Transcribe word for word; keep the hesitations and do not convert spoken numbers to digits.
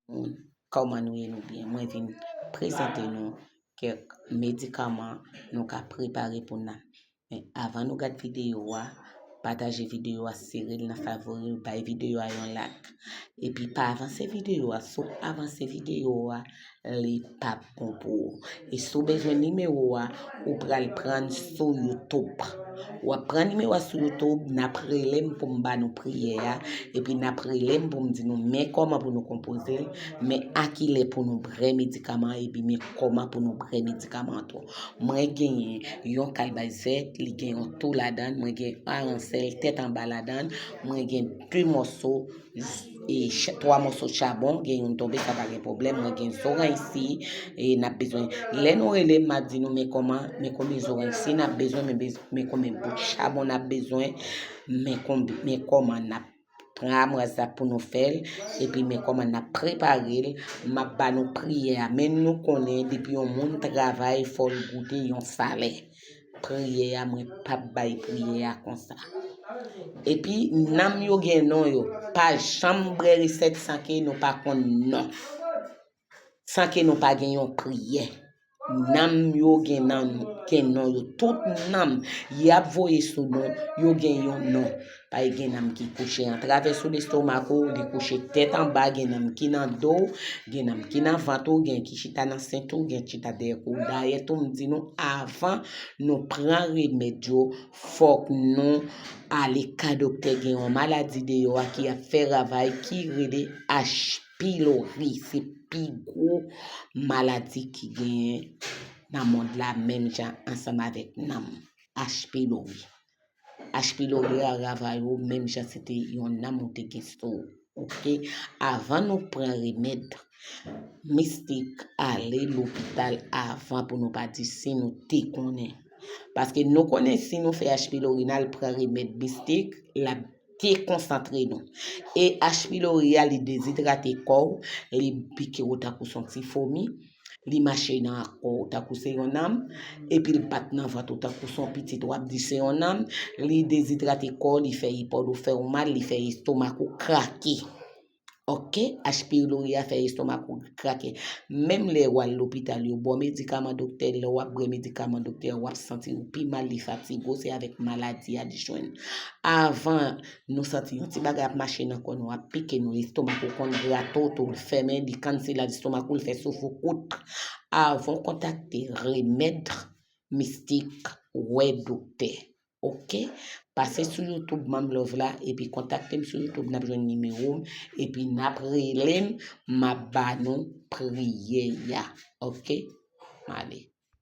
moun. Kòman nou ye, nou byen? Mwen vin prezante nou kèk medikaman nou ka prepare pou nanm. Men avan nou gad videyo a, pataje videyo a, sere l nan favori, bay videyo a yon like. Epi pa avanse videyo a, si w avanse videyo a, li p ap bon pou ou. E si w bezwen nimewo a, ou pral pran sou YouTube. W ap pran nimewo a sou YouTube, n ap rele m pou m ba nou priyè a, epi n ap rele m pou m di nou men kòman pou nou konpoze l, men a kilè pou nou bwè medikaman an, epi men kòman pou nou bwè medikaman an tou. Mwen genyen yon kalbas vèt, li gen yon tou ladan l, mwen gen aransèl tèt anba ladan l, mwen gen de mòso, e, cha-, twa mòso chabon, gen youn tonbe, sa pa gen pwoblèm, mwen gen zoranj si, e, n ap bezwen. Lè nou rele m, m ap di nou men kòman, men konbyen zoranj si n ap bezwen, men bez-, men konbyen bout chabon n ap bezwen, men konb-, men kòman n ap pran amwaz la pou nou fè l, epi men kòman n ap prepare l, m ap ba nou priyè a. Men nou konnen depi yon moun travay, fò l goute yon salè. Priyè a, mwen p ap bay priyè a konsa. Epi, nanm yo gen non yo. Pa janm bwè resèt san ke nou pa konn non. San ke nou pa gen yon priyè. Nanm yo gen nan, gen non yo. Tout nanm y ap voye sou nou, yo gen yon non. Pa gen nanm ki kouche antravè sou lestomak ou, li kouche tèt anba, gen nanm ki nan do w, gen nanm ki nan vant ou, gen ki chita nan sent ou, gen chita dèyè kou. Dayè tou, m di nou, avan nou pran remèd yo, fòk nou ale ka doktè. Gen yon maladi deyò a ki ap fè ravaj ki rele H. Pilori, se pi gwo maladi ki genyen nan mond la, menm jan ansanm avèk nanm. H. pilori. H. pilori a ravay ou menm jan se te yon nanm ou te gen sou ou. Oke? Avan nou pran remèd mistik, ale lopital avan pou nou pa di si nou te konnen. Paske nou konnen si nou fè H. pilori n al pran remèd mistik, l ap dekonsantre nou. E H. pilori a, li dezidrate kò w, li pike w tankou se yon ti fomi, li mache nan kò w tankou se yon nanm, epi l bat nan vant ou tankou se yon pitit w ap di se yon nanm, li dezidrate kò w, li fè ipòd ou fè w mal, li fè estomak ou krake. Oke, H. pilori a fè estomak ou krake. Menm lè w al lopital, yo ba w medikaman doktè, lè w ap bwè medikaman doktè a, w ap santi w pi mal, li fatige w, se avèk maladi a li jwenn. Avan nou santi yon ti bagay ap mache nan kò nou, ap pike nou, lestomak ou konn grate w tou, l fèmen, li kansi la lestomak ou, l fè souf ou kout. Avan w kontakte remèd mistik, wè doktè. Oke? Pase sou YouTube, Manm Love la, epi kontakte m sou YouTube, n ap jwenn nimewo m, epi n ap rele m, m ap ba nou priyè a. Oke? M ale.